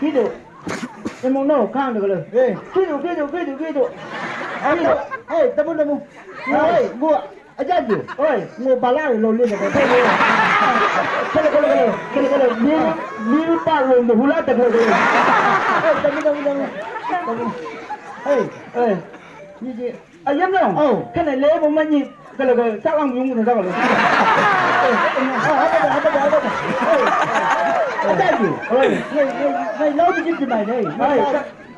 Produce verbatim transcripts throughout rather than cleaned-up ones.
Kido. Emo no, kang de kalo. Eh. Kido, kido, kido, kido. Kido. Eh, tamu, tamu. Eh, gua. Aja tu. Oi, ngo bala lo le. Kalo, kalo, kalo. Kalo, kalo. Ni, ni pa lo de hula ta kalo. Eh, tamu, tamu, tamu. Tamu. Eh, eh. Ni je. Ayam long. Oh. Kena lebo manyi. Kalo, kalo. Salang yung na kalo. Ah, apa dah, apa dah, apa dah. Oh. Ada tu. Oi. Ngai, ngai, ngai lau dikit di mai dai. Oi.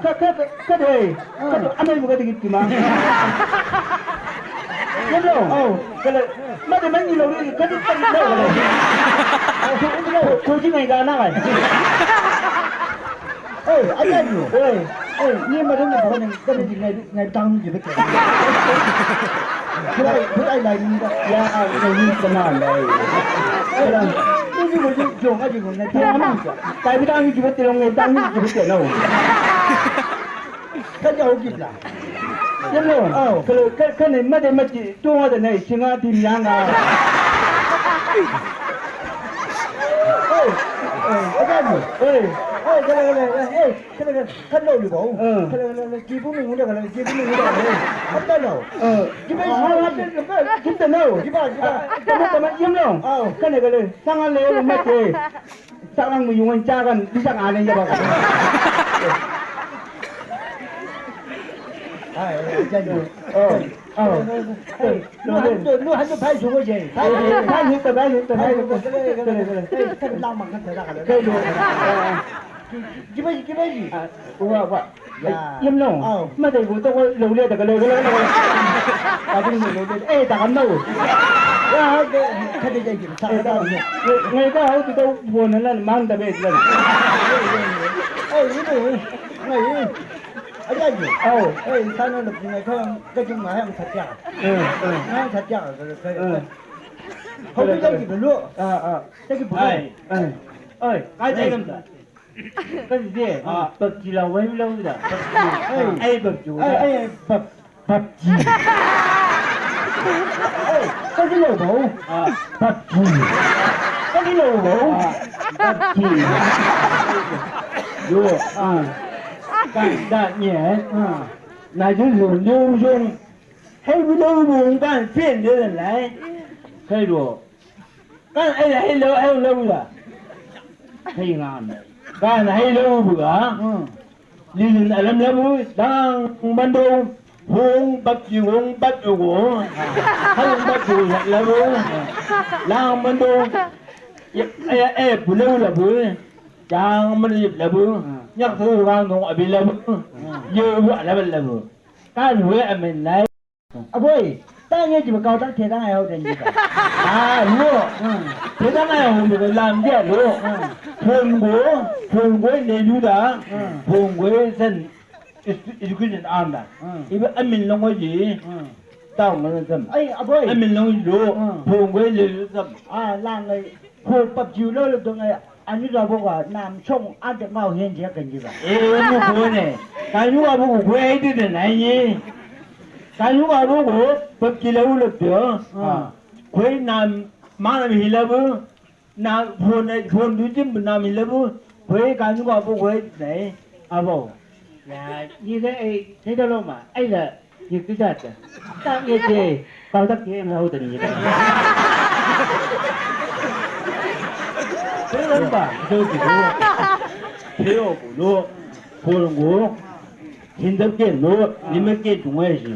Ka, ka, ka, ka dai. Ka tu, amai buka dikit di mai. Ayam long. Oh. Kalo, mada manyi lau dikit, ka tu, ka tu, kalo. Oh, so, so, so, so, ngai ka na kai. Oi, aja ni. Oi, oi, ni ma dong ba ni, kami di ngai, ngai tang ni betul. Kulai, kulai lai ni da. Ya, ah, ni ni sama lai. Oi, ni ni mo ni jong aja ni ngai tang ni. Kai bi tang ni betul, ngai tang ni betul, no. Ka jauh gibla. Ayam long. Oh. Kalo, ka, ka ni mada manyi, tu ada nai, singa di mianga. Oi, oi, aja ni. Oi. Oi, kalo, kalo, kalo, eh, kalo, kalo, kalo lu bau. Hmm. Kalo, kalo, kalo, kibu mi muda, kalo, kibu mi muda, kalo. Apa lo? Eh. Kibu mi muda, kalo. Kita no. Kiba, kiba. Kamu, kamu, ayam long. Oh. Kena kalo, sangat le, mati. Salang mu yungan cagan, bisa ngane ya baka. Ai, aja ni. Oh. Oh. Hey, lu hantu, lu hantu pai sugo je. Pai, pai, pai, pai, pai, pai, pai. Hey, kan lama kan dah kan. Hey, lu. Gimana, gimana? Ah, wah, wah. Ya. Ayam long. Oh. Mada ibu tu ko lo le tak lo, lo, lo. Tapi lo le. Eh, tak kamu. Ya, ada, ada jadi. Eh, tak kamu. Ngai ka hau tu tau buana lan mang da be lan. Oh, ini. Ngai. Aja ni. Oh. Eh, sana lo ngai ka ka jung ngai yang satia. Eh, eh. Ngai satia. Eh. Hobi lagi dulu. Ah, ah. Lagi dulu. Ai. Eh. Oi, kai jai gam da. Kan dia. Ah. Bab jila wai lau da. Eh. Ai bab ju. Eh, eh, bab, bab ji. Eh, kan dia bau. Ah. Bab ji. Kan dia bau. Ah. Bab ji. Yo, ah. Kan da ni, eh. Ah. Na ju ju ju ju. Hei bu lau bu kan fen de lai. Hei lo. Kan ai hei lo, hei lo la. Hei ngan. Kan hei lo bu ga. Hmm. Lilin alam labu, dang mando, hong bat yong bat yong. Hong bat yong labu. Lang mando. Ya, ya, eh, bu lau labu. Dang mando labu. Nyak tu dang dong abi labu. Yo bu labu labu. Kan we amen lai. Aboi, tang ye jiba kau tang te tang ai hau tang jiba. Ah, lo. Hmm. Te tang ai hau jiba lam dia lo. Hmm. Phone go, phone go ne lu da. Hmm. Phone go san is-, education anda. Hmm. Iba amin long ji. Hmm. Tau ngan sam. Ai, aboi. Amin long lo. Hmm. Phone go ne lu sam. Ah, lang ai. Ho pap jiu lo lo dong ai. Anu da bo ga nam song ante mau hen je kan jiba. E, mu ko ne. Kanu abu ko ai de na ni. Kanu abu ko pap kila ulo pio. Ah. Koi nam mana mi hilabu. Na phone, phone du jim nam hilabu. Koi kanu abu koi ne. Abo. Ya, ni da e, ni da loma. Ai da. Ye kita ta. Ta ye te. Kau tak ye ngau tadi ye. Te lamba, te lamba. Te o lo. Kolongo. Hindap ke lo. Lima ke tungai si.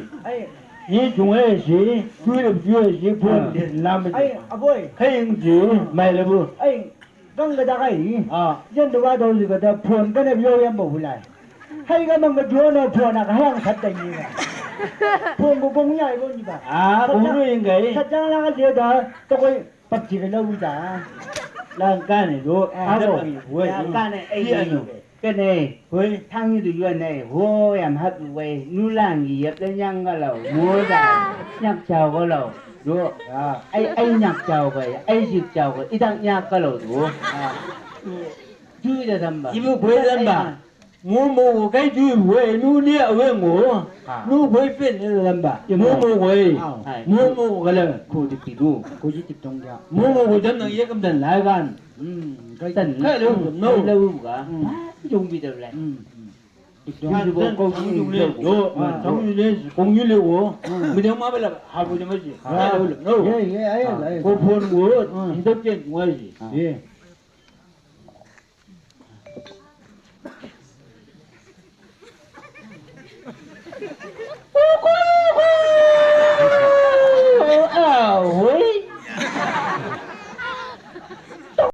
Ni tungai si. Tuirap tungai si. Pun de lam. Ai, aboi. Kai ing ji. Mai lebu. Ai. Gangga dagai. Ah. Yan da wada uli ga da phone ga na biyo yan ba hulai. Hai ga mangga duo na phone ga hang sat da ni ga. Phone go gong ya go ni ba. Ah, phone go ing ga i. Sat da la ga dia da to koi pap ji ga la u da. Lang ka ne do. Ah, abo. Lang ka ne ai ni. Kene, hoi, tang i du yuan nei, ho, yam hap wei, nu lang i yap le nyang ga lau, mo da, nyang chau ga lau, do, ai, ai nyang chau ga, ai jik chau ga, i dang nyang ga lau, do. Tu i da dam ba. Ibu kue dam ba. Momo ko kai ju we nu ni a we ngo. Ah. Nu ko i pen ni lamba. Ye mo. Momo ko i. Ah. Momo ko kala. Ko di pidu. Ko di pitong dia. Momo ko dan nang ye kam dan lai kan. Hmm. Kai. Dan kai lo no. Kai lo ka. Hmm. Jong bi da lai. Hmm. Hmm. Pitong. Kan ko dan ko jong le. Yo, ah, jong le, kong le wo. Hmm. Mi da ma bala ha bo de ma ji. Ah. Kai lo no. Ye, ye, ai, ai. Ko phone wo. Hmm. Inda ken wa ji. Ah. Ye.